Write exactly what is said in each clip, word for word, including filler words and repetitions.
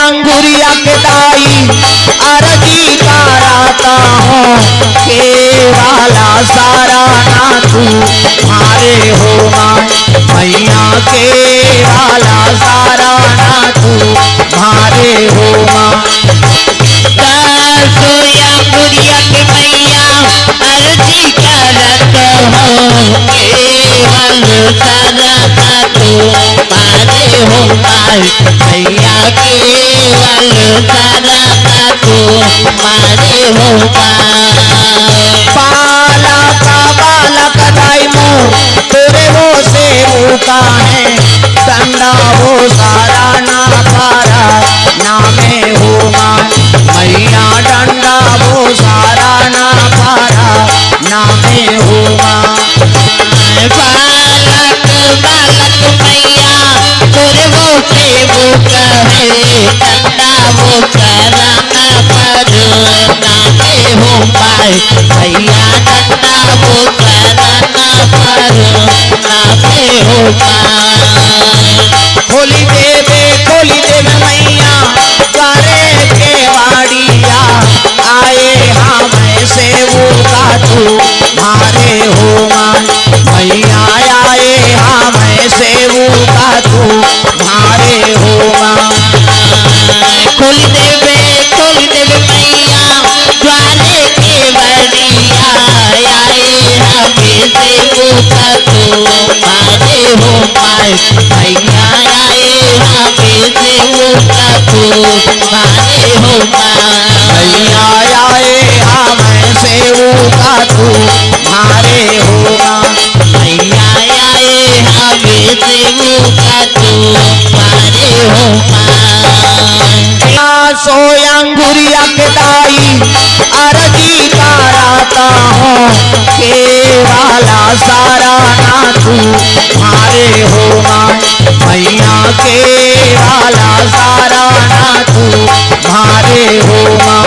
अंगुरिया के दाई अरजी करत हँव, केवल सरना तुम्हारे हो माँ, मइया केवल सरना तुम्हारे हो माँ। दसो अंगुरिया के मइया अरजी करत हँव, केवल सरना तुम्हारे हो माँ, मइया केवल सरना तुम्हारे हो माँ। बालक बालक दाई मोर तोरे हो सेवका हे, डंडा वो सरना परना में हो माँ, मइया डंडा वो सरना परना में हो माँ। बालक बालक मइया तोरे वो सेवका हे, डंडा वो सरना परना में हो माँ, मइया डंडा वो सरना परना में हो माँ। खोली देबे, खोली देबे मइया, द्वारे केवाड़िया, आए हवँय सेवका तुम्हारे हो माँ, मइया आए हवँय सेवका तुम्हारे हो माँ। खोली देबे, खोली देबे मइया, द्वारे केवाड़िया, आए हवँय सेवका तुम्हारे हो माँ, मइया आए हवँय सेवका तुम्हारे हो माँ। मइया आए हवँय सेवका तुम्हारे हो माँ, मइया आए हवँय सेवका तुम्हारे हो माँ। दसो अंगुरिया के दाई अरजी करत हँव, केवल सरना तुम्हारे हो माँ, मइया केवल सरना तुम्हारे हो माँ।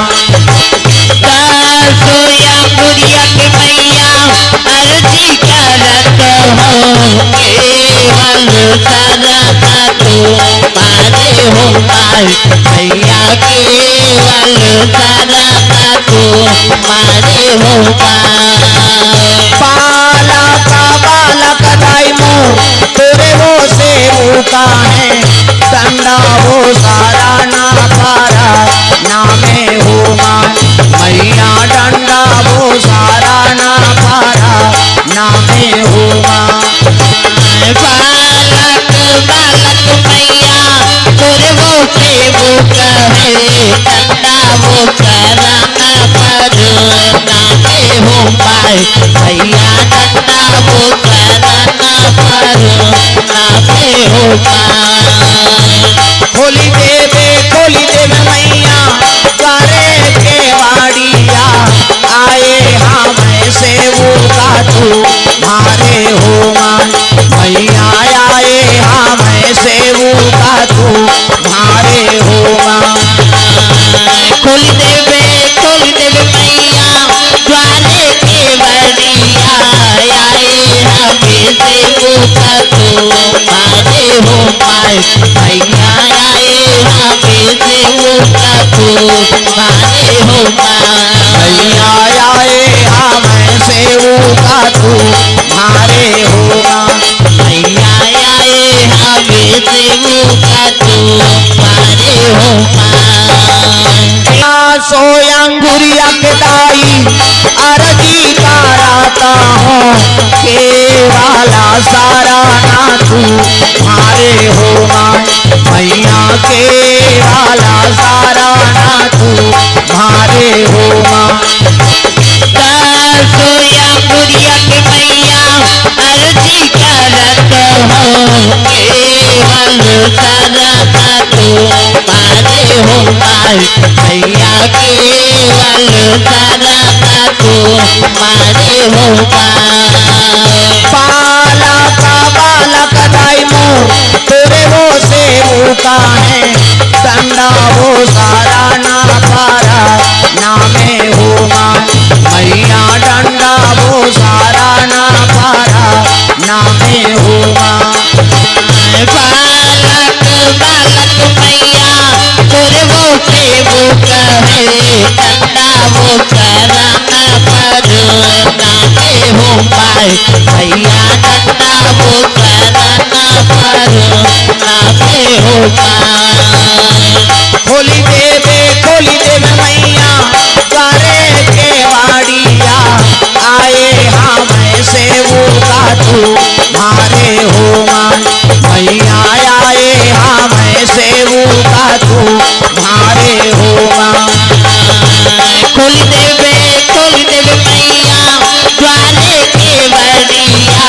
दसो अंगुरिया के मइया अरजी करत हँव, केवल सरना तुम्हारे हो माँ, मइया केवल सरना तुम्हारे हो माँ। बालक बालक दाई मोर तोरे वो सेवका हे, डंडा वो सरना परना में हो माँ, मइया डंडा वो सरना परना में हो माँ। बालक बालक मइया तोरे वो सेवका हे, डंडा वो सरना परना में हो माँ, मइया डंडा वो सरना परना में हो माँ। खोली देबे, खोली देबे मइया, द्वारे केवाड़िया, आए हवँय सेवका तुम्हारे हो माँ, मइया आए हवँय सेवका तुम्हारे हो माँ। खोली देबे, खोली देबे मइया, द्वारे केवाड़िया, आए हवँय सेवका तुम्हारे हो माँ, मइया आए हवँय सेवका तुम्हारे हो माँ। मइया आए हवँय सेवका तुम्हारे हो माँ, मइया आए हवँय सेवका तुम्हारे हो माँ। दसो अंगुरिया के दाई अरजी करत हँव, केवल सरना तुम्हारे हो माँ, मइया केवल सरना तुम्हारे हो माँ। दसो अंगुरिया के मइया अरजी करत हँव, केवल सरना तुम्हारे हो माँ, मइया केवल सरना तुम्हारे हो माँ। बालक बालक दाई मोर तोरे वो सेवका हे, डंडा वो सरना परना में हो माँ, मइया डंडा वो सरना परना में हो माँ। बालक बालक मइया, तोर डंडा वो करना परो, ना में हो पाए भैया, डंडा वो करना परो, ना में हो पाए। खोली देबे, खोली देबे मैया, द्वारे के वाड़िया, आए हम सेवका तू, मारे हो माँ। मैया आए हम सेवका तू, मारे हो माँ। खोल देबे, खोल देबे मैया, द्वारे के बड़िया,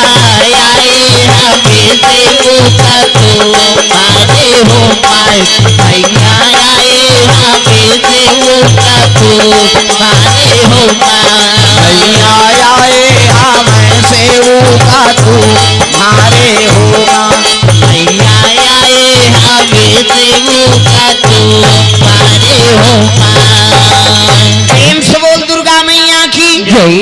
आए हमें सेवका तू, मारे हो माँ। मैया आए हमें सेवका तू, मारे हो माँ। मैया आए हमें सेवका तू, मारे हो माँ। मैया आए हमें सेवका तू,